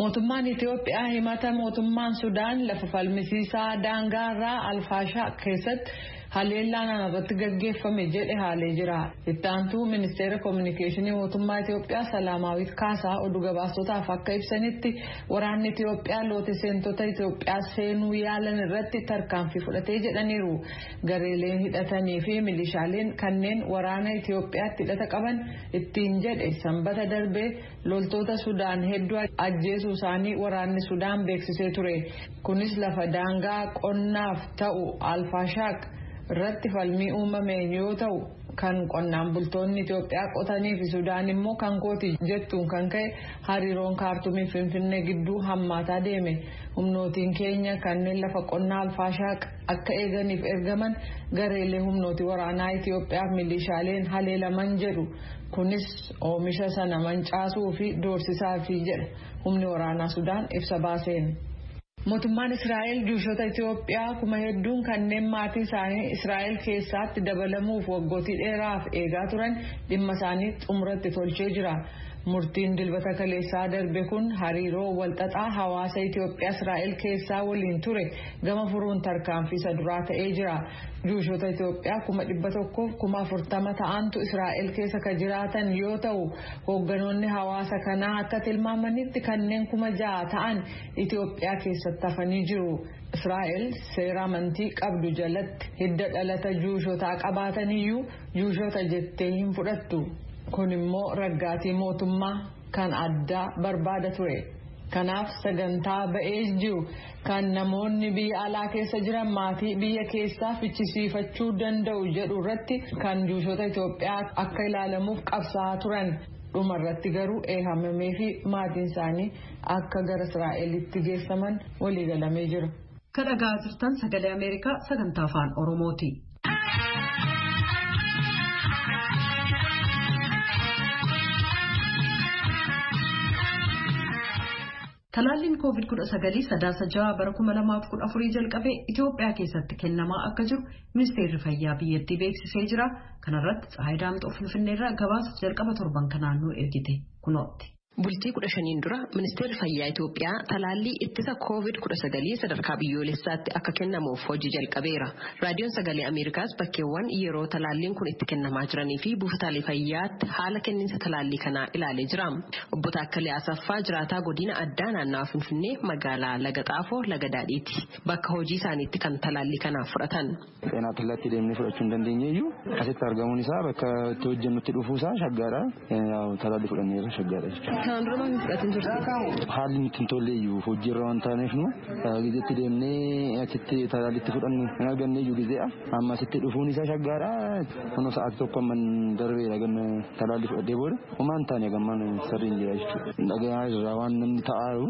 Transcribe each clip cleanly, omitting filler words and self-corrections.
Mootummaan Itiyoophiyaa himata mootummaan Sudaan lafa falmisiisaa daangaarraa Alfaashaa keessatti haleellaan irratti gaggeeffame jedhe haalee jira. Itti aantuu ministeera koominikeeshinii mootummaa Itiyoophiyaa Salaamaawit Kaasaa oduu gabaastotaaf akka ibsanitti waraanni Itiyoophiyaa loote seentota Itiyoophiyaa seenuu yaalan irratti tarkaanfii fudhatee jedhaniiru. Gareeleen hidhatanii fi milishaaleen kanneen waraana Itiyoophiyaatti hidhata qaban ittiin jedhe sanbata darbee loltoota Sudaan hedduu ajjeesuu isaanii waraanni Sudaan beeksisee ture. Kunis lafa daangaa qonnaaf ta'u Alfaashaaq irratti falmii uumameen yoo ta'u kan qonnaan bultoonni Itiyoophiyaa qotanii fi Sudaan immoo kan kooti jettuun kan ka'e hariiroon Kaartumii Finfinnee gidduu hammaataa deeme. Humnootiin keenya kanneen lafa qonnaa Alfaashaaq akka eeganiif ergaman gareelee humnootii waraanaa Itiyoophiyaa fi milishaaleen haleelaman jedhu. Kunis oomisha sana mancaasuu fi doorsisaa fi jedha humni waraanaa Sudaan ibsa baaseen. Mootummaan Israa'el juushota Itiyoophiyaa kuma hedduun kanneen maatii isaanii Israa'el keessatti dabalamuuf waggootii dheeraaf eegaa turan dhimma isaanii xumuratti tolchee jira. Murtiin dilbata kaleessaa darbe kun hariiroo walxaxaa hawaasa Itiyoophiyaa Israa'el keessaa waliin ture gama furuun tarkaanfii isa duraa ta'ee jira. Juushota Itiyoophiyaa 140,000 ta'antu Israa'el keessa kan jiraatan yoo ta'u hoogganoonni hawaasa kanaa akka tilmaamanitti kanneen 6,000 ta'an Itiyoophiyaa keessatti hafanii jiru. Israa'el seera amantii qabdu jalatti hidda dhalata juushotaa qabaataniyyuu juushota jettee hin fudhattu. Kun immoo raggaatii mootummaa kan addaa barbaada ture. Kanaaf sagantaa ba'ee jiru kan namoonni biyya alaa keessa jiran maatii biyya keessaa fichisiifachuu danda'u jedhu irratti kan juushota Itiyoophiyaa akka ilaalamuuf qabsaa'aa turan. Dhuma irratti garuu eehamamee fi maatiin isaanii akka gara Israa'elitti geessaman waliigalamee jira. Kan dhagaa jirtan Sagalee Ameerikaa sagantaa afaan Oromooti. Talaalliin COVID-19 sadaasa 6 bara 2014 jalqabee Itoophiyaa keessatti kennamaa akka jiru ministeerri fayyaa biyyattii beeksisee jira. Kanarratti Tsahaay Daamxoo Finfinneerraa gabaasa jalqaba torban kanaan nu ergite kunootti. Bultii 15 dura ministeerri fayyaa Itoophiyaa talaallii ittisa COVID-19 sadarkaa biyyoolessaatti akka kennamuuf hojii jalqabeera. Raadiyoon Sagalee Ameerikaas bakkeewwan yeroo talaalliin kun itti kennamaa jiranii fi buufataalee fayyaatti haala kenniinsa talaallii kanaa ilaalee jira. Obbo Taakkalee Asaffaa jiraataa godina addaa naannawa Finfinnee magaalaa Laga Xaafoo Laga Daadhiiti. Bakka hojii isaaniitti kan talaallii kana fudhatan. Xeenaa talaatti deemnee fudhachuu hin dandeenyeyyuu asitti argamuun isaa bakka itti hojjennutti dhufuusaa shaggaadha. Talaallii fudhanneerra shaggaadha jechuudha. Kanaan dura maaliif fudhatin turte? Haalli nuti hin tolle iyyuu hojiirra waan taaneef nu gizeetti deemnee achitti talaallitti fudhannu hin arganne iyyuu gizeedha. Amma asitti dhufuun isaa shaggaadha. Kunoo sa'aatii tokko amma darbeera ganna talaalli fudhadhee booda homaa hin taane gammaan sirriin jira jechuudha. Dhagahaa irraa waan namni ta'aa jiru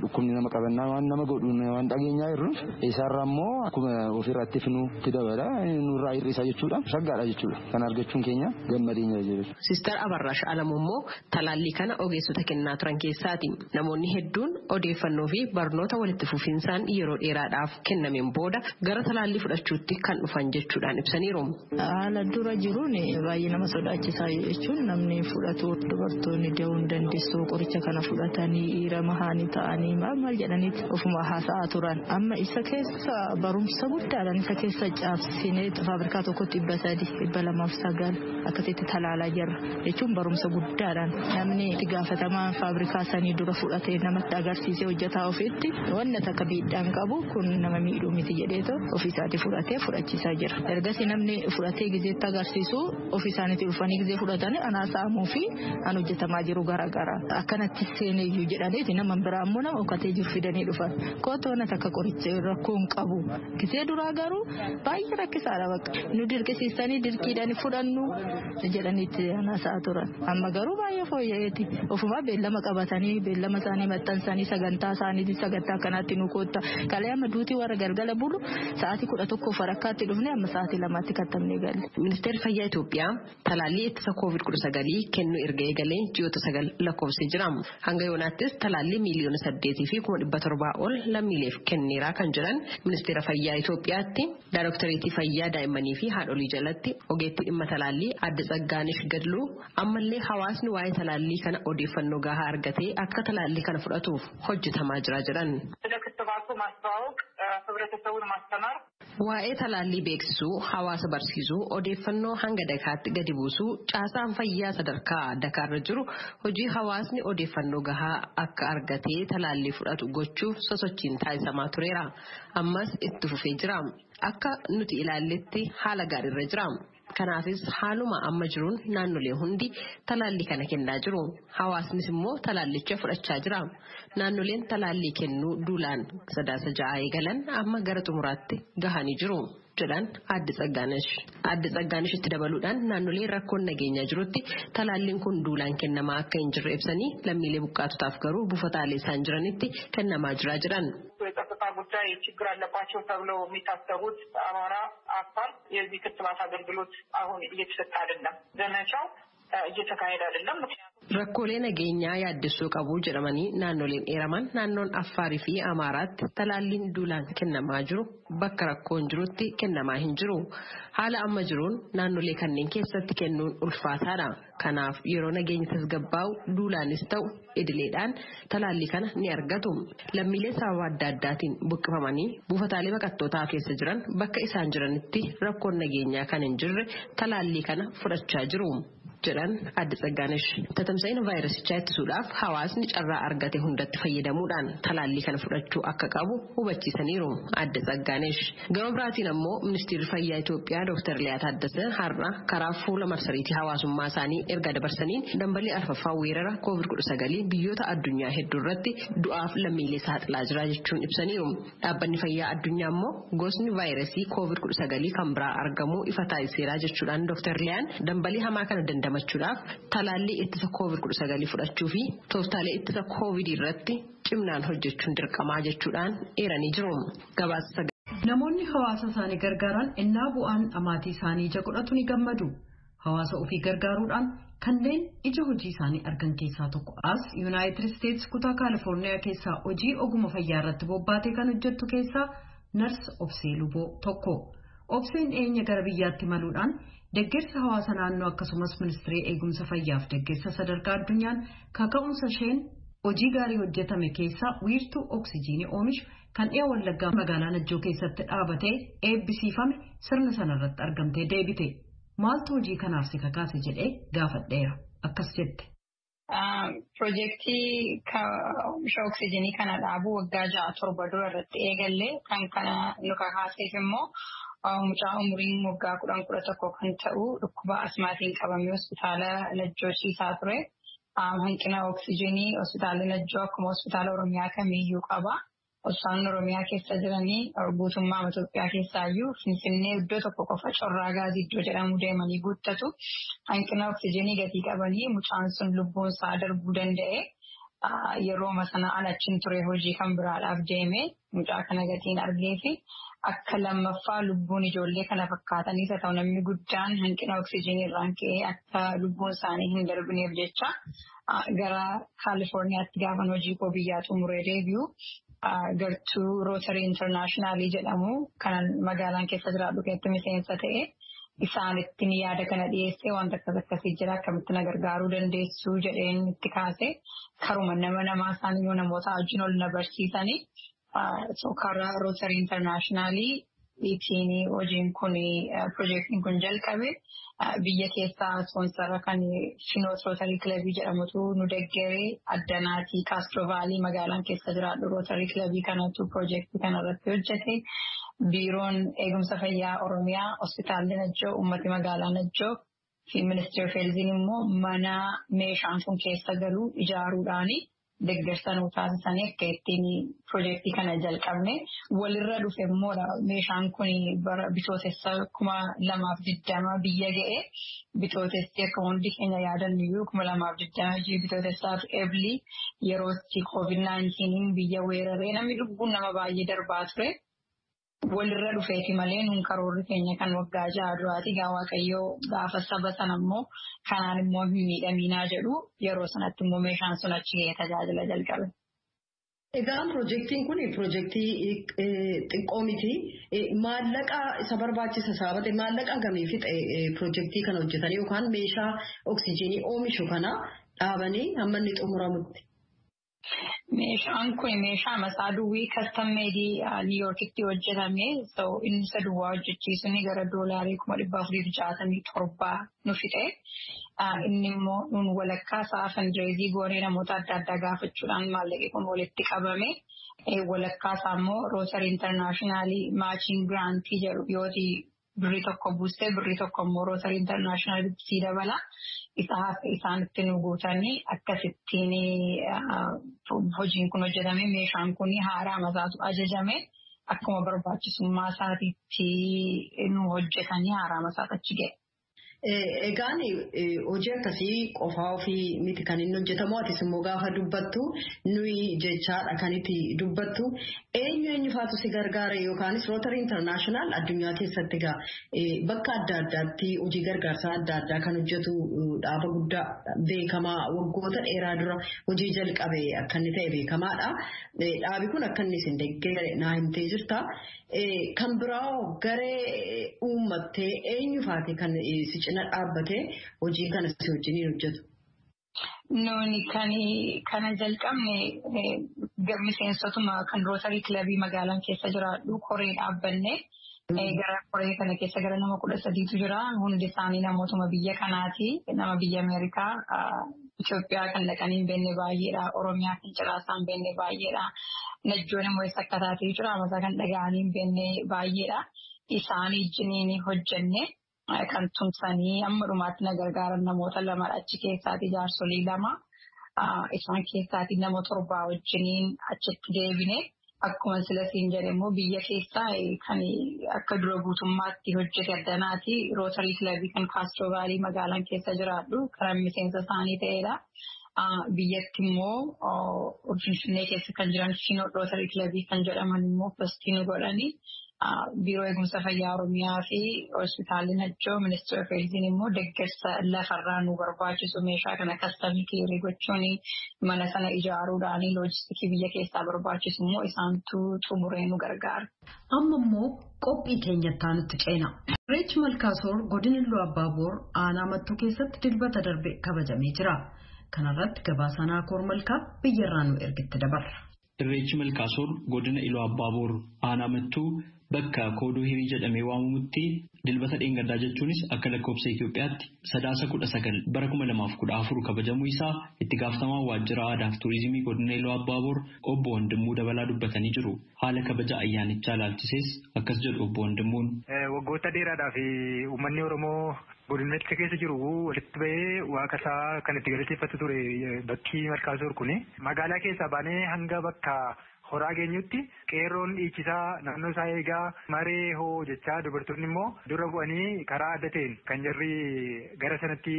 dhukkubni nama qabannaa waan nama godhu waan dhageenyaa jirru isaarraa immoo akkuma ofirraa itti finu itti dabala nurraa hir'isa jechuudha. Shaggaadha jechuudha. Kan argachuun keenya gammadeenya jechuudha. Siistar Abarraash Alamuu immoo talaallii kana ogeessota kennaa turan keessaati. Namoonni hedduun odeeffannoo fi barnoota walitti fufinsaan yeroo dheeraadhaaf kennameen booda gara talaallii fudhachuutti kan dhufan jechuudhaan ibsaniiru. Haala dura jiruun baay'ee nama sodaachisaa jechuun namni fudhatu dubartoonni da'uu hin dandeessu qoricha kana fudhatanii dhiira mahaanii ta'anii maal maal jedhaniiti ofuma haasa'aa turan. Amma isa keessa barumsa guddaadhaan isa keessa caabsinee faabrikaa tokkotti 300 209 akkasitti talaalaa jirra jechuun barumsa guddaadhaan namni itti gaafatamaan faabrikaa sanii dura fudhatee namatti agarsiisee hojjetaa ofiitti wanna takka miidhaan qabu kun nama miidhuu miti jedheetu ofiisaatii fudhatee fudhachiisaa jira. Ergasii namni fudhatee gizeetti agarsiisu ofiisaaniitti dhufanii gizee fudhatanii anaa saamuu fi an hojjetamaa jiru garaagara. Akkanatti seeneeyyuu jedhaniiti nama biraa immoo nama okkatee jiru fidanii dhufan. Kootu wanna takka qoricha rakkoo hin qabu. Gizee duraa garuu baay'ee rakkisaadha bakka. Nu dirqisiisanii dirqiidhaan fudhannu jedhaniitti anaa turan. Amma garuu baay'ee fooyya'eeti. Ofumaa beellama qabatanii beellama isaanii maxxansanii sagantaa isaanii sagantaa kanaatti nu kootta. Kalee amma duutii warra galgala bulu sa'aatii 11 farakkaatti dhufne amma sa'aatii 2tti kattamnee galle. Ministeerri Fayyaa Itoophiyaa talaallii ittisa COVID-19 kennuu erga eegalee ji'oota 9 lakkoofsee jira. Hanga yoonaattis talaallii 8,700,000 ol lammiileef kenneeraa kan jiran Ministeera Fayyaa Itoophiyaatti Daayiroktareetii Fayyaa Daa'immanii fi Haadholii jalatti ogeettii dhimma talaallii Adde Tsaggaanish Gadluu ammallee hawaasni waa'ee talaallii kana odeeffannoo odeeffannoo gahaa argatee akka talaallii kana fudhatuuf hojjetamaa jira jedhan. ስለ ክትባቱ ማስተዋወቅ ህብረተሰቡን ማስተማር Waa'ee talaallii beeksisuu, hawaasa barsiisuu, odeeffannoo hanga dakaatti gadi buusuu, caasaan fayyaa sadarkaa dakaarra jiru hojii hawaasni odeeffannoo gahaa akka argatee talaallii fudhatu gochuuf sosochiin taasisamaa tureera. Ammas itti fufee jira. Akka nuti ilaalletti haala gaariirra jira. Kanaafis haaluma amma jiruun naannolee hundi talaallii kana kennaa jiru. Hawaasnis immoo talaallicha fudhachaa jira. Naannoleen talaallii kennuu duulaan 6 Sadaasa eegalan amma gara xumuraatti gahanii jiru. Jedhan Aadde Tsaggaanesh. Aadde Tsaggaanesh itti dabaluudhaan naannolee rakkoon nageenyaa jirutti talaalliin kun duulaan kennamaa akka hin jirre ibsanii lammiilee buqqaatotaaf garuu buufataalee isaan jiranitti kennamaa jira jedhan. የጸጥታ ጉዳይ ችግር አለባቸው ተብለው የሚታሰቡት አማራ፣ አፋር የዚህ ክትባት አገልግሎት አሁን እየተሰጠ አይደለም። ዘመቻው እየተካሄደ አይደለም። ምክንያቱም Rakkoolee nageenyaa yaaddessuu qabu jedhamanii naannoleen eeraman naannoon Affaarii fi Amaaraatti talaalliin duulaan kennamaa jiru bakka rakkoon jirutti kennamaa hin jiru. Haala amma jiruun naannolee kanneen keessatti kennuun ulfaataadha. Kanaaf yeroo nageenyi tasgabbaa'u duulaanis ta'u idileedhaan talaallii kana ni argatu. Lammiilee sababa adda addaatiin buqqifamanii buufataalee baqattootaa keessa jiran bakka isaan jiranitti rakkoon nageenyaa kan hin jirre talaallii kana fudhachaa jiru. Jedhan Aadde Tsaggaanesh. Tatamsa'ina vaayirasichaa ittisuudhaaf hawaasni carraa argate hundatti fayyadamuudhaan talaallii kana fudhachuu akka qabu hubachiisaniiru Aadde Tsaggaanesh. Gama biraatiin ammoo Ministeerri Fayyaa Itoophiyaa Dr. Liyaa Taaddasee har'a karaa fuula marsariitii hawaasummaa isaanii erga dabarsaniin dambalii arfaffaa weerara COVID-19 biyyoota addunyaa hedduu irratti du'aaf lammiilee saaxilaa jira jechuun ibsaniiru. Dhaabbanni fayyaa addunyaa immoo gosni vaayirasii COVID-19 kan biraa argamuu ifa taasiseera jechuudhaan Dr. Liyaan dambalii hamaa kana dandamachuudhaaf talaallii ittisa COVID-19 fudhachuu fi tooftaalee ittisa COVID irratti cimnaan hojjechuun dirqamaa jechuudhaan eeranii jiru. Gabaasa Namoonni hawaasa isaanii gargaaran innaa bu'aan maatii isaanii ija godhatu ni gammadu. Hawaasa ofii gargaaruudhaan kanneen ija hojii isaanii argan keessaa tokko as Yuunaayitid Isteetsi kutaa Kaalifoorniyaa keessaa hojii oguma fayyaa irratti bobbaatee kan hojjettu keessaa nars Obsee Luboo tokko. Obseen dhiyeenya gara biyyaatti maluudhaan deeggarsa hawaasa naannoo akkasumas ministirii eegumsa fayyaaf deeggarsa sadarkaa addunyaan kaka'umsa isheen hojii gaarii hojjetame keessaa wiirtuu oksijiinii oomishu kan dhiya Wallaggaa magaalaa Najjoo keessatti dhaabatee eebbisiifame sirna sanarratti argamtee deebite. Maaltu hojii kanaaf si kakaase jedhee gaafadheera. Akkas jette. Piroojeektii oomisha oksijiinii kana dhaabuu waggaa 6-7 dura irratti eegallee kan kana nu kakaaseef immoo mucaa umuriin waggaa 10-11 kan ta'u dhukkuba asmaatiin qabamee hospitaala Najjoo ciisaa ture. Hanqina oksijiinii hospitaalli Najjoo akkuma hospitaala Oromiyaa kamiiyyuu qaba. Hospitaalonni Oromiyaa keessa jiranii guutummaa Itoophiyaa keessaayyuu Finfinnee iddoo tokko qofa Corraa Gaazii iddoo jedhamu deemanii guuttatu. Hanqina oksijiinii gatii qabanii mucaan sun lubbuun isaa darbuu danda'e. Yerooma sana alachiin ture hojii kan biraadhaaf deeme mucaa kana gatiin argee fi akka lammaffaa lubbuun ijoollee kana fakkaataniis haa ta'u namni guddaan hanqina oksijiinii irraan ka'ee akka lubbuun isaanii hin darbineef jecha gara Kaalifoorniyaatti gaafan hojii koo biyyaa xumuree deebi'u gartuu Rootarii Intarnaashinaalii jedhamu kan magaalaan keessa jiraadhu keessatti miseensa ta'e isaanitti yaada kana dhiyeessee wanta akkas akkasii jira akkamitti na gargaaruu dandeessu jedheen itti kaase karuma nama namaa isaan immoo namoota wajjin ol na barsiisanii karaa Rootarii Intarnaashinaalii ittiin hojiin kun piroojeektiin kun jalqabe biyya keessaa ispoonsara kan Finoot Rootarii Kilabii jedhamutu nu deeggaree Addanaatii Kaastrovaalii magaalaan keessa jiraadhu Rootarii Kilabii kanatu piroojeektii kanarratti hojjete. Biiroon eegumsa fayyaa Oromiyaa hospitaalli Najjoo uummati magaalaa Najjoo fi ministeera Feelziin immoo mana meeshaan kun keessa galu ijaaruudhaani deeggarsa nu taasisanii akka ittiin piroojeektii kana jalqabne walirra dhufe immoo meeshaan kun bara bitootessa 2020 biyya ga'e bitootessi akka hundi keenya yaadannu 2020 ji'a bitootessaaf eebli yerootti COVID-19 biyya weeraree namni lubbuun nama baay'ee darbaa ture. Walirra dhufeeti malee nun karoorri keenya kan waggaa 6 duraati. Gaa Waaqayyoo gaafa saba sana immoo kanaan immoo hin miidhaminaa jedhu yeroo sanatti immoo meeshaan sun achi ga'ee tajaajila jalqabe. Egaa piroojeektiin kun piroojeektii xiqqoo miti. Maallaqa isa barbaachisa sababa maallaqa gamii fixe piroojeektii kana hojjetanii yookaan meeshaa oksijiinii oomishu kana dhaabanii hamma inni xumuramutti? Meeshaan kun meeshaa masaa duwwii custom made New Yorkitti hojjetame. So inni isa duwwaa hojjechiisuun gara $467,000 nu fixe. Inni immoo nun walakkaa isaa fundraising goonee namoota adda addaa gaafachuudhaan maallaqi kun walitti qabame. Walakkaa isaa immoo Rotary International Matching Grant jedhu yooti birrii tokko buustee birrii tokko immoo Rotary International sii dabala. Isa hafe isaanitti nu guutanii akkasittiin hojiin kun hojjetame. Meeshaan kun haaraa masaatu ajajame. Akkuma barbaachisummaa isaatiitti nu hojjetanii haaraa masaatu achi ga'e. Egaan hojii akkasii qofaa ofii miti kan inni hojjetamu. Atis immoo gaafa dubbattu nuyi jechaadha kan itti dubbattu. Eenyu eenyufaatu si gargaara yookaanis Rotary International addunyaa keessatti egaa bakka adda addaatti hojii gargaarsaa adda addaa kan hojjetu dhaaba guddaa beekamaa waggoota dheeraa dura hojii jalqabe akka inni ta'e beekamaadha. Dhaabi kun akka inni isin deeggare naa himtee jirta. Kan biraa garee uummattee eenyufaati kan si cina dhaabbatee hojii kana si wajjiniin hojjetu? Nuuni kana jalqabne miseensotuma kan Rotary Kilabii magaalaan keessa jiraadhu koree dhaabbanne gara koree kana keessa gara nama 13tu jira. Hundi isaanii namootuma biyya kanaati. Nama biyya Ameerikaa, Itoophiyaa kan dhaqanii hin beekne baay'eedha. Oromiyaa kan ciraasaa hin beekne baay'eedha. Najjoon immoo eessa akka taatee jira. Masaa kan dhaga'anii hin beekne baay'eedha. Isaanii wajjiniin hojjenne. Kan tumsanii amma dhumaatti na gargaaran namoota lamadha. Achi keessaati jaarsolii lama. Isaan keessaati nama 7 wajjiniin achitti deebine. Akkuma sila siin jedhe immoo biyya keessaa kan akka dura guutummaatti hojjete addanaati. Rotary Kilabii kan Kaastoo Vaalii magaalaan keessa jiraadhu. Karaa miseensa isaanii ta'edha. Biyyatti immoo Finfinnee keessa kan jiran Finoo Rotary Kilabii kan jedhaman immoo postii nu godhani. Biiroo Eegumsa Fayyaa Oromiyaa fi Hospitaalli Najjoo Ministeera of Healthiin immoo deeggarsa lafarraa nu barbaachisu meeshaa kana kastamii kiirii gochuun mana sana ijaaruudhaan loojistikii biyya keessaa barbaachisu immoo isaantu xumuree nu gargaara. Amma immoo qophii keenyatti aanutti ceena. Irreechi Malkaasoor godina Iluu Abbaaboor aanaa Mattuu keessatti dilbata darbe kabajamee jira. Kanarratti gabaasa Naakoor Malkaa biyyarraa nu ergitti dabarra. Irreechi Malkaasoor godina Iluu Abbaaboor aanaa Mattuu bakka Koodoo Hirii jedhamee waamamutti dilbata dheengaddaa jechuunis akka lakkoofsa Itoophiyaatti Sadaasa 19 bara 2014 kabajamuu isaa itti gaafatamaa waajjira aadaa fi turizimii godina Iluu Abbaaboor obbo Wandimuu Dabalaa dubbatanii jiru. Haala kabaja ayyaanichaa ilaalchisees akkas jedhu obbo Wandimmuun. Waggoota dheeraadhaaf uummanni Oromoo godinicha keessa jiru walitti bahee waaqa isaa kan itti galateeffatu ture bakki Malkaasoor kuni. Magaalaa keessaa baanee hanga bakka horaa geenyutti qeerroon dhiichisaa naannoo isaa eegaa maree hoo jechaa dubartoonni immoo dura bu'anii karaa adda ta'een kan jarri gara sanatti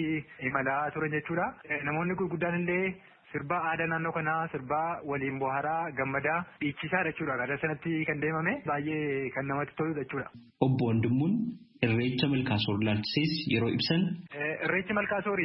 imalaa turan jechuudha. Namoonni gurguddaan illee sirbaa aadaa naannoo kanaa sirbaa waliin bohaaraa gammadaa dhiichisaa jechuudha. Gara sanatti kan deemame baay'ee kan namatti toludha jechuudha. Obbo Wandimmuun Irreecha Malkaasoor ilaalchisees yeroo ibsan. Irreechi Malkaasoor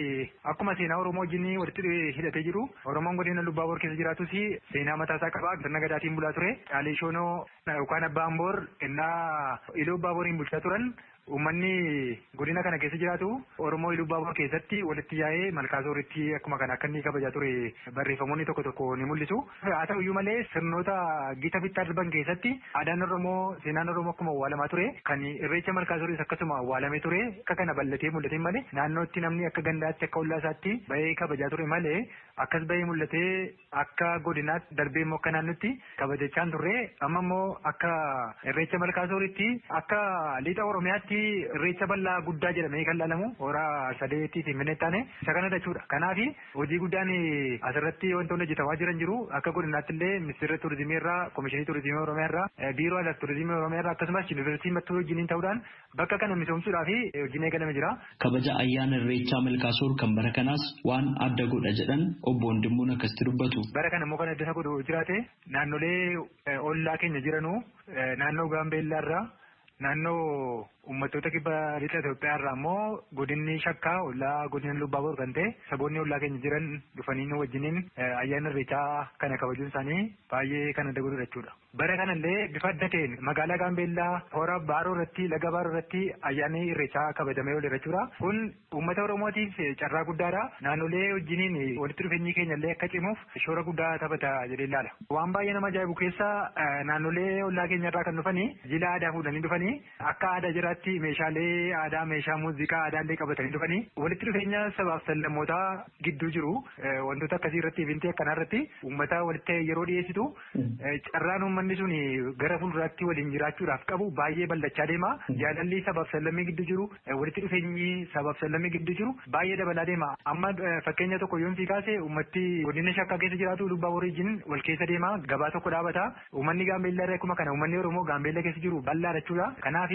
akkuma seenaa Oromoo wajjin walitti hidhatee jiru. Oromoon godina Iluu Abbaaboor keessa jiraatus seenaa mataasaa qaba. Sirna gadaatiin bulaa ture. Caalee Shoonoo yookaan Abbaan Boor innaa Iluu Abbaaboriin bulchaa turan. Uummanni godina kana keessa jiraatu Oromoo Iluu Abbaaboor keessatti walitti yaa'ee Malkaasooritti akkuma kana akka inni kabajaa ture barreeffamoonni tokko tokko ni mul'isu. Haa ta'u iyyuu malee sirnoota gita bittaa darban keessatti aadaan Oromoo seenaan Oromoo akkuma awwaalamaa ture kan irreecha Malkaasooris akkasuma awwaalamee ture akka kana bal'atee mul'atee malee naannootti namni akka gandaatti akka ollaa isaatti bahee kabajaa ture malee akkas bahee mul'atee akka godinaatti darbee immoo akka naannootti kabajachaa turre amma immoo akka irreecha Malkaasooritti akka lixa Oromiyaatti irreecha bal'aa guddaa jedhamee kan laalamu horaa sadeetii fi minne taane isa kana jechuudha. Kanaaf hojii guddaan asirratti wantoonni hojjetamaa jiran jiru akka godinaatti illee ministeera turizimii irraa komishinii turizimii Oromiyaa irraa biiroo aadaa fi turizimii Oromiyaa irraa akkasumas yuunivarsiitii Mattuu wajjiniin ta'uudhaan bakka kana misoomsuudhaaf hojiin eegalame jira. Kabaja ayyaana irreechaa Malkaasoor kan bara kanaas waan adda godha jedhan obbo Wandimmuun akkasitti dubbatu. Bara kana immoo kan adda isa godhu jiraate naannolee ollaa keenya jiranuu naannoo Gaambeellaa irraa naannoo Uummattoota kibba lixa Itoophiyaa irraa immoo godinni Shakkaa ollaa godina Lubbaaboor kan ta'e saboonni ollaa keenya jiran dhufanii nu wajjiniin ayyaana Irreechaa kana kabajuun isaanii baay'ee kan adda godhudha jechuudha. Bara kanallee bifa adda ta'een magaalaa Gaambeellaa hora Baaroo irratti laga Baaroo irratti ayyaanni Irreechaa kabajamee ooleera jechuudha. Kun uummata Oromootiif carraa guddaadha. Naannolee wajjiniin walitti dhufeenyi keenya illee akka cimuuf shoora guddaa taphata jedhee ilaala. Waan baay'ee nama ajaa'ibu keessa naannolee ollaa keenya irraa kan dhufanii jila aadaa fuudhanii dhufanii akka aadaa jiraatti meeshaalee aadaa meeshaa muuziqaa aadaa illee qabatanii dhufanii walitti dhufeenya sabaaf sablammootaa gidduu jiru wantoota akkasii irratti eventii akkanaa irratti uummata walitti yeroo dhiyeessitu carraan uummanni sun gara fuulduraatti waliin jiraachuudhaaf qabu baay'ee bal'achaa deema. Jaalalli sabaaf sablammii gidduu jiru walitti dhufeenyi sabaaf sablammii gidduu jiru baay'ee dabalaa deema. Amma fakkeenya tokko yoon sii kaase uummatti godina Shakkaa keessa jiraatu Lubbaa wajjin wal keessa deema gabaa tokko dhaabata. Uummanni Gaambeellaa irraa akkuma kana uummanni Oromoo Gaambeellaa keessa jiru bal'aa jechuudha. Kanaaf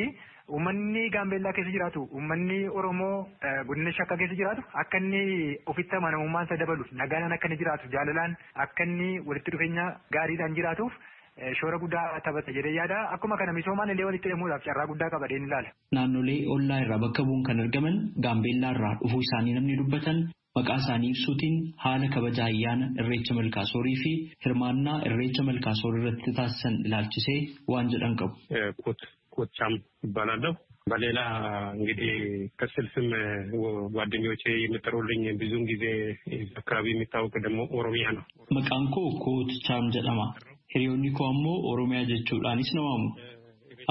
uummanni Gaambeellaa keessa jiraatu uummanni Oromoo godina Shakkaa keessa jiraatu akka inni ofitti amanamummaan isa dabalu nagaan akka inni jiraatu jaalalaan akka inni walitti dhufeenya gaariidhaan jiraatuuf shoora guddaa taphata jedhee yaada. Akkuma kana misoomaan illee walitti hidhamuudhaaf carraa guddaa qaba jedheen ilaala. Naannolee ollaa irraa bakka bu'uun kan argaman Gaambeellaa irraa dhufuu isaanii namni dubbatan maqaa isaanii ibsuutiin haala kabaja ayyaana Irreecha Malkaasoorii fi hirmaannaa Irreecha Malkaasoorii irratti taasisan ilaalchisee waan jedhan qabu. ኮቻም ይባላለሁ። በሌላ እንግዲህ ከስል ስም ጓደኞቼ የሚጠሩልኝ ብዙውን ጊዜ አካባቢ የሚታወቅ ደግሞ ኦሮሚያ ነው። Maqaan koo Kootchaam jedhama. Hiriyoonni koo ammoo Oromiyaa jechuudhaanis na waamu.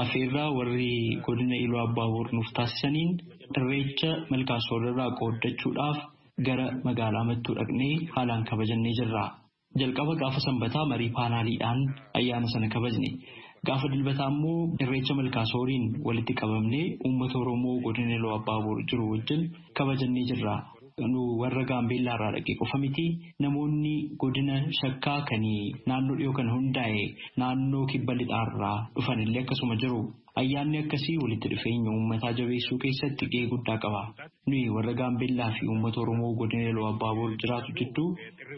Afeerraa warri godina Iluu Abbaaboor nuuf taasisaniin Irreecha Malkaasoor irraa qooddachuudhaaf gara magaalaa Mattuu dhaqnee haalaan kabajannee jirra. Jalqaba gaafa sanbataa marii paanaaliidhaan ayyaana sana kabajne. Gaafa dilbataa immoo Irreecha Malkaasooriin walitti qabamnee uummata Oromoo godina Iluu Abbaaboor jiru wajjin kabajannee jirra. Nu warra Gaambeellaa irraa dhaqee qofa miti namoonni godina Shakkaa kan naannoo dhiyoo kan hundaa'e naannoo kibba lixaarraa dhufan illee akkasuma jiru. Ayyaanni akkasii walitti dhufeenya uummataa jabeessuu keessatti gahee guddaa qaba. Nuyi warra Gaambeellaa fi uummata Oromoo godina Iluu Abbaaboor jiraatu jidduu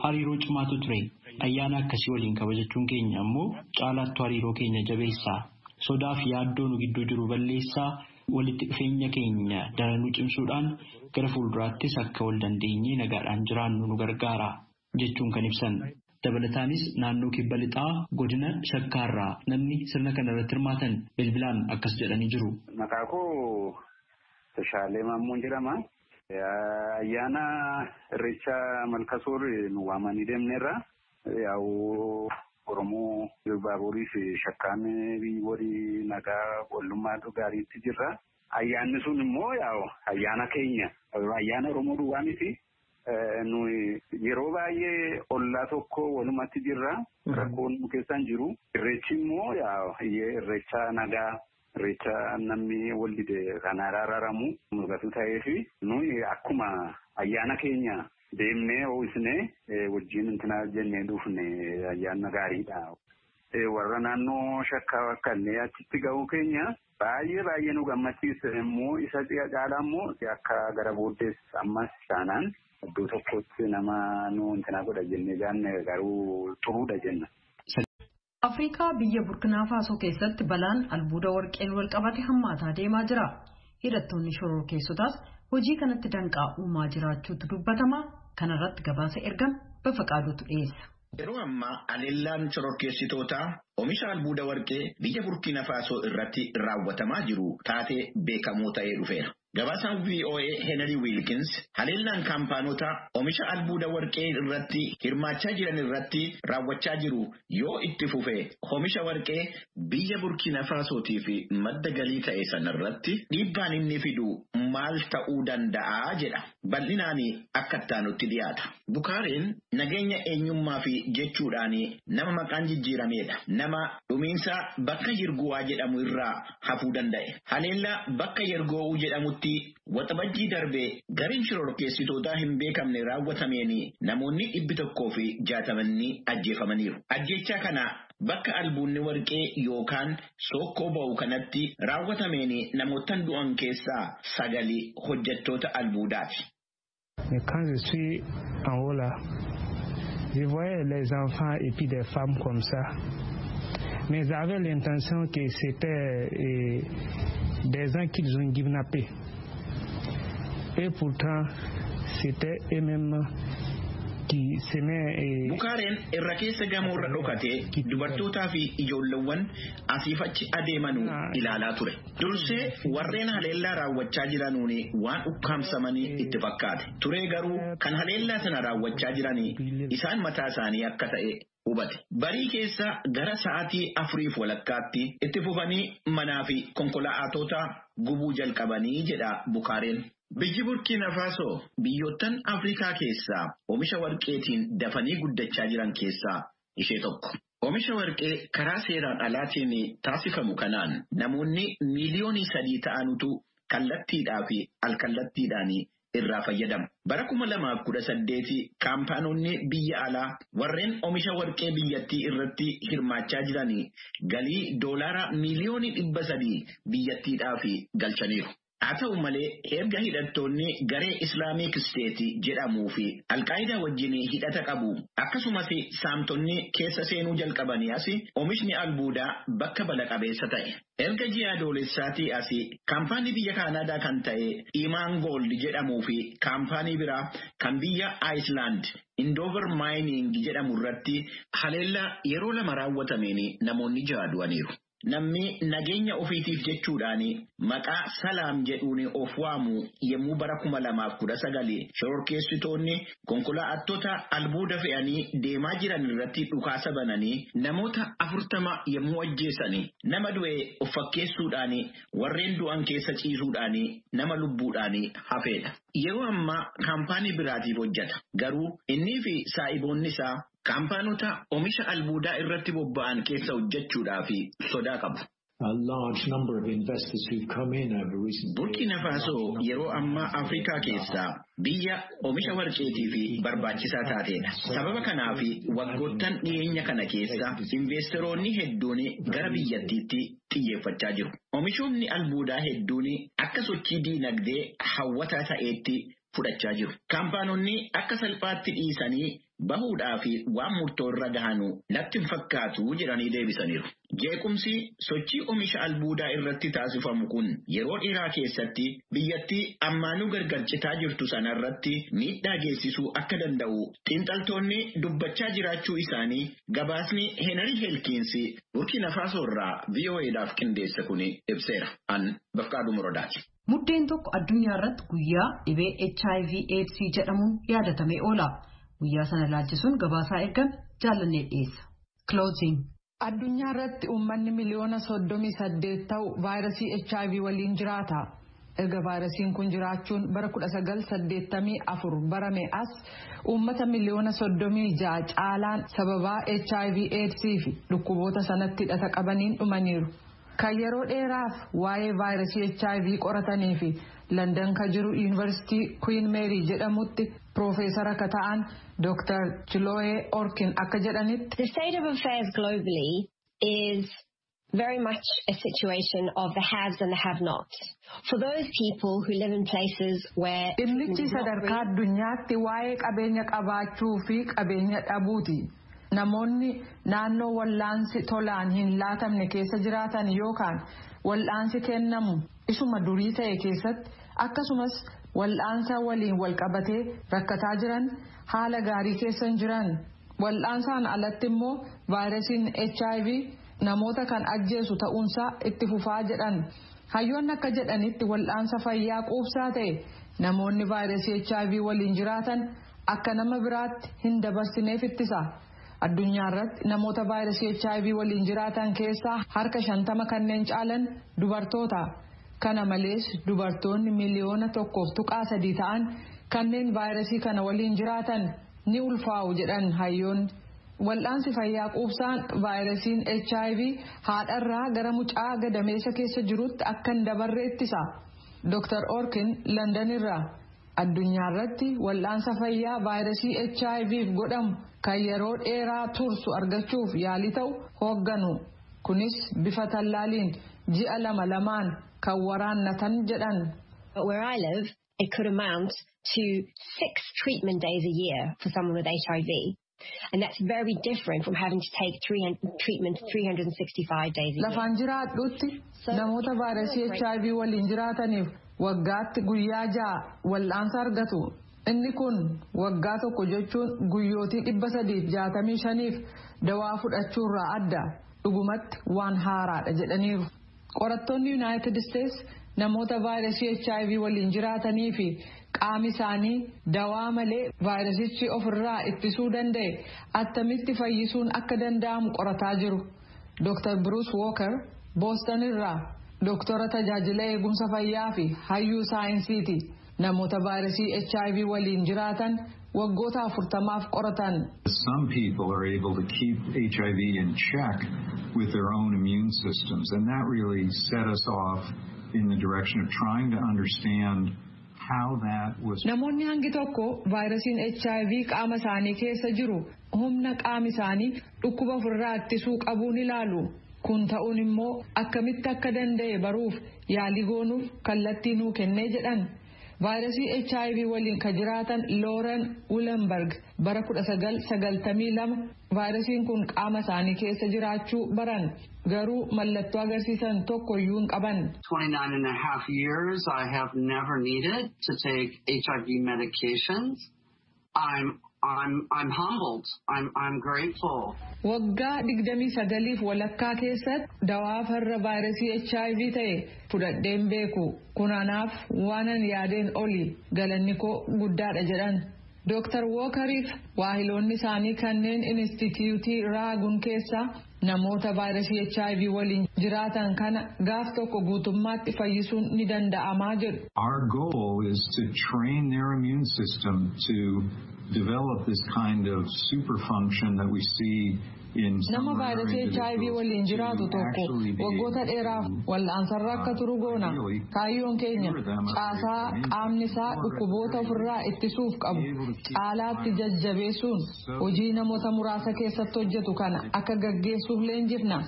hariiroo cimaatu ture. Ayyaana akkasii waliin kabajachuun keenya ammoo caalaattu hariiroo keenya jabeessa. Sodaa fi yaaddoo nu gidduu jiru balleessaa walitti dhufeenya keenya daranuu cimsuudhaan gara fuulduraattis akka wal dandeenyee nagaadhaan jiraannu nu gargaara jechuun kan ibsan. Dabalataanis naannoo kibba lixaa godina Shakkaarraa namni sirna kana irratti hirmaatan bilbilaan akkas jedhanii jiru. Maqaa koo Tashaalee Maammoon jedhama. Ayyaana Irreecha Malkasoor nu waamanii deemneerra. Yaa'u Oromoo Baaburii fi Shakkaan walii nagaa wallummaa gaariitti jirra. Ayyaanni sun immoo yaa'u ayyaana keenya ayyaana Oromoo duwwaa miti. Nuyi yeroo baay'ee ollaa tokko walumatti jirra. Rakkoon nu keessa hin jiru. Irreechi immoo yaa'u irreecha nagaa irreecha namni wal dide kan araaramu mul'atu ta'ee fi nuyi akkuma ayyaana keenya deemnee ho'isnee wajjin intina jennee dhufne ayyaana gaariidha. Warra naannoo Shakkaa kanneen achitti ga'uu keenya baay'ee baay'ee nu gammachiisa immoo isa caalaa immoo akka gara booddees ammas taanaan iddoo tokkotti nama nu intina godha jennee jaanne garuu xuruudha jenna. Afrikaa biyya Burkinaa Faasoo keessatti balaan albuuda warqeen wal qabate hammaataa deemaa jira. Hidhattoonni shororkeessotaas hojii kanatti danqaa uumaa jiraachuutu dubbatama. Kanarratti gabaasa ergame Bafaqaaduutu dhiyeessa. Yeroo ammaa haleellaan shororkeessitootaa oomisha albuuda warqee biyya Burkina Faasoo irratti raawwatamaa jiru taatee beekamoo ta'ee dhufeera. Gabaasaan VOA Henry Wilkins haleellaan kaampaanota oomisha albuuda warqee irratti hirmaachaa jiran irratti raawwachaa jiru yoo itti fufe oomisha warqee biyya Burkina Faasootii fi madda galii ta'e sanarratti dhiibbaan inni fidu maal ta'uu danda'a jedha. Bal'inaan akka itti dhiyaata. Bukaareen nageenya eenyummaa fi jechuudhaan nama maqaan jijjiirameedha. Nama dhumiinsa bakka Yirguwaa jedhamu irraa hafuu danda'e. Haleellaa bakka Yirgo'uu jedhamutti waxabajjii darbee gareen shororkeessitootaa hin beekamne raawwatameen namoonni 160 ajjeefamaniiru. Ajjeechaa kana bakka albuunni warqee yookaan sookkoo ba'u kanatti raawwatameen namootan du'an keessaa 9 hojjettoota albuudaati. Quand je suis en haut là, je voyais les enfants et puis des femmes comme ça. Mais ils avaient l'intention que c'était des gens qu'ils ont kidnappés. Et pourtant, c'était eux-mêmes. Bukaareen irra keessa gamoorra dhokatee dubartootaa fi ijoolleewwan asiif achi adeemanuu ilaalaa ture. Dursee warreen haleellaa raawwachaa jiranuun waan ukkaamsamanii itti fakkaate. Turee garuu kan haleellaa sana raawwachaa jiranii isaan mataa isaanii akka ta'e hubate. Barii keessa gara sa'aatii 4:30tti itti fufanii manaa fi konkolaatota gubuu jalqabanii jedha Bukaareen. Biyyi Burkiina Faasoo biyyoottan Afrikaa keessaa oomisha warqeetiin dafanii guddachaa jiran keessaa ishee tokko. Oomisha warqee karaa seeraan alaatiin taasifamu kanaan namoonni miiliyoonii 3 ta'anutu kallattiidhaa fi alkallattiidhaan irraa fayyadamu. Bara 2018 kaampaanonni biyya alaa warreen oomisha warqee biyyattii irratti hirmaachaa jiran galii doolaara miiliyoonii 300 biyyattiidhaaf galchaniiru. Haa ta'u malee erga hidhattoonni garee Islaamic State jedhamuu fi Alqaayidaa wajjin hidhata qabu akkasumas saamtonni keessa seenuu jalqabanii as oomishni albuudaa bakka bala qabeessa ta'e. Erga ji'a adoolessaatii as kaampaanii biyya Kaanaadaa kan ta'e Imaan Gold jedhamuu fi kaampaanii biraa kan biyya Iceland Indover Mining jedhamu irratti haleellaa yeroo 2 raawwatameen namoonni 6 du'aniiru. Namni nageenya ofiitiif jechuudhaan maqaa Salaam jedhuun of waamu yommuu bara 2019 shororkeessitoonni konkolaattota albuuda fe'anii deemaa jiran irratti dhukaasa bananii namoota 40 yommuu ajjeesanii nama du'e of fakkeessuudhaan warreen du'an keessa ciisuudhaan nama lubbuudhaan hafeedha. Yeroo ammaa kaampaanii biraatiif hojjeta. Garuu innii fi saa'iboonni isaa kaampaanota oomisha albuudaa irratti bobba'an keessa hojjechuudhaaf sodaa qabu. Burkina Faasoo yeroo ammaa Afrikaa keessaa biyya oomisha warqeetii fi barbaachisaa taateedha. Sababa kanaaf waggoottan dhiyeenya kana keessa investeroonni hedduun gara biyyattiitti xiyyeeffachaa jiru. Oomishoonni albuudaa hedduun akka sochii diinagdee hawwataa ta'eetti fudhachaa jiru. Kaampaanonni akka salphaatti dhiisanii bahuudhaa fi waan murtoo irra gahanu natti hin fakkaatu jedhanii deebisaniiru. Jeequmsi sochii oomisha albuudaa irratti taasifamu kun yeroo dheeraa keessatti biyyattii ammaanuu gargar citaa jirtu sana irratti miidhaa geessisuu akka danda'u xiinxaltoonni dubbachaa jiraachuu isaanii gabaasni Heenarii Heelkiinsi Burkina Faasoo irraa VOAdhaaf qindeesse kun ibseera. An Bafqaaduu Morodaati. Muddeen tokko addunyaa irratti guyyaa dhibee HIV AIDS jedhamuun yaadatamee oola. Guyyaa sana laalchisuun gabaasaa ergame jaallannee dhiyeessa. Closing. Addunyaa irratti uummanni miliyoona 38 ta'u vaayirasii HIV waliin jiraata. Erga vaayirasiin kun jiraachuun bara 1984 barame as uummata miliyoona 36 caalaan sababaa HIV AIDS fi dhukkuboota sanatti hidhata qabaniin dhumaniiru. Kan yeroo dheeraaf waa'ee vaayirasii HIV qoratanii fi Landan kan jiru Yuunivarsiitii Queen Mary jedhamutti piroofeesara akka ta'an Dr. Chiloé Orkin akka jedhanitti. The state of affairs globally is very much a situation of the haves and the have-nots. For those people who live in places where... Dhimmichi sadarkaa addunyaatti waa'ee qabeenya qabaachuu fi qabeenya dhabuuti. Namoonni naannoo wal'aansi tolaan hin laatamne keessa jiraatan yookaan wal'aansi kennamu isuma durii ta'e keessatti akkasumas wal'aansa waliin walqabatee rakkataa jiran haala gaarii keessa hin jiran. Wal'aansaan alatti immoo vaayirasiin HIV namoota kan ajjeesu ta'uunsaa itti fufaa jedhan. Hayyoonni akka jedhanitti wal'aansa fayyaa quubsaa ta'e namoonni vaayirasii HIV waliin jiraatan akka nama biraatti hin dabarsineef ittisa. Addunyaa irratti namoota vaayirasii HIV waliin jiraatan keessaa harka 50 kanneen caalan dubartoota. Kana malees dubartoonni miliyoona 1.3 ta'an kanneen vaayirasii kana waliin jiraatan ni ulfaa'u jedhan hayyoonni. Wal'aansi fayyaa quubsaan vaayirasiin HIV haadharraa gara mucaa gadameessa keessa jirutti akka hin dabarre ittisa. Dr. Orkin London irraa addunyaa irratti wal'aansa fayyaa vaayirasii HIVf godhamu kan yeroo dheeraa tursu argachuuf yaalii ta'u hoogganu. Kunis bifa tallaaliin ji'a lama lamaan kan waraannatan jedhan. But where I live, it could amount to 6 treatment days a year for someone with HIV. And that's very different from having to take treatment 365 days a year. Lafaan jiraadhutti namoota vaayirasii HIV waliin jiraataniif waggaatti guyyaa 6 wal'aansa argatu. Inni kun waggaa tokko jechuun guyyootii 365f dawaa fudhachuurraa adda, dhugumatti waan haaraadha jedhaniiru. Qorattoonni Yuunaayitid Isteets namoota vaayirasii HIV waliin jiraatanii fi qaami isaanii dawaa malee vaayirasichi ofirraa ittisuu danda'e attamitti fayyisuun akka danda'amu qorataa jiru. Dr. Bruce Walker Boston irraa doktora tajaajila eegumsa fayyaa fi hayyuu saayinsiiti. Namoota vaayirasii HIV waliin jiraatan waggoota 40f qoratan. Some people are able to keep HIV in check with their own immune systems, and that really set us off in the direction of trying to understand how that was. Namoonni hangi tokko vaayirasiin HIV qaama isaanii keessa jiru humna qaama isaanii dhukkuba ofirraa ittisuu qabuun ilaalu. Kun ta'uun immoo akkamitti akka danda'e baruuf yaalii goonuuf kallattii nuu kennee jedhan. Vaayirasii HIV waliin ka jiraatan Looren Wulenberg bara 1992 vaayirasiin kun qaama isaanii keessa jiraachuu baran, garuu mallattoo agarsiisan tokko iyyuu hin qaban. 29 and a half years, I have never needed to take HIV medications. I'm humbled. I'm grateful. Waggaa 29.5 keessatti dawaa farra vaayirasii HIV ta'e fudhadheen beeku. Kun anaaf waanan yaadeen oli, galanni koo guddaadha jedhan. Dr. Walkeriif waahiloonni isaanii kanneen Inistituutii Raagun keessaa namoota vaayirasii HIV waliin jiraatan kana gaaf tokko guutummaatti fayyisuun ni danda'amaa jedhu. Our goal is to train their immune system to develop this kind of super function that we see. Nama vaayirasii HIV waliin jiraatu tokko waggoota dheeraaf wal'aansarra akka turu goona. Kaayyoon keenya caasaa qaamni isaa dhukkuboota ofirraa ittisuuf qabu caalaatti jajjabeessuun hojii namoota muraasa keessatti hojjetu kana akka gaggeessuuf leenjifna.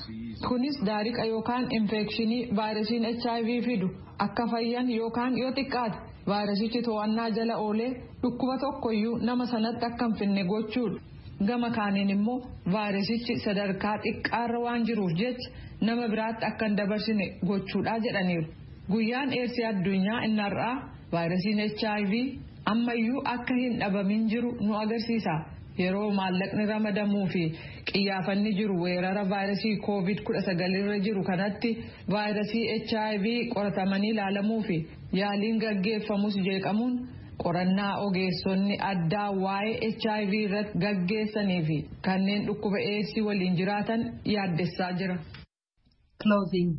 Kunis daariqa yookaan infekshinii vaayirasiin HIV fidu akka fayyan yookaan yoo xiqqaate vaayirasichi to'annaa jala oolee dhukkuba tokkoyyuu nama sanatti akka hin finne gochuudha. Gama kaaniin immoo vaayirasichi sadarkaa xiqqaarra waan jiruuf jecha nama biraatti akka hin dabarsine gochuudha jedhaniiru. Guyyaan Eersii addunyaa inni har'aa vaayirasiin HIV ammayyuu akka hin dhabamin jiru nu agarsiisa. Yeroo maallaqni ramadamuu fi qiyyaafanni jiru weerara vaayirasii COVID-19 irra jiru kanatti vaayirasii HIV qoratamanii ilaalamuu fi yaaliin gaggeeffamus jeeqamuun qorannaa ogeessonni addaa waa'ee HIV irratti gaggeessanii fi kanneen dhukkuba eedsii waliin jiraatan yaaddessaa jira. Closing.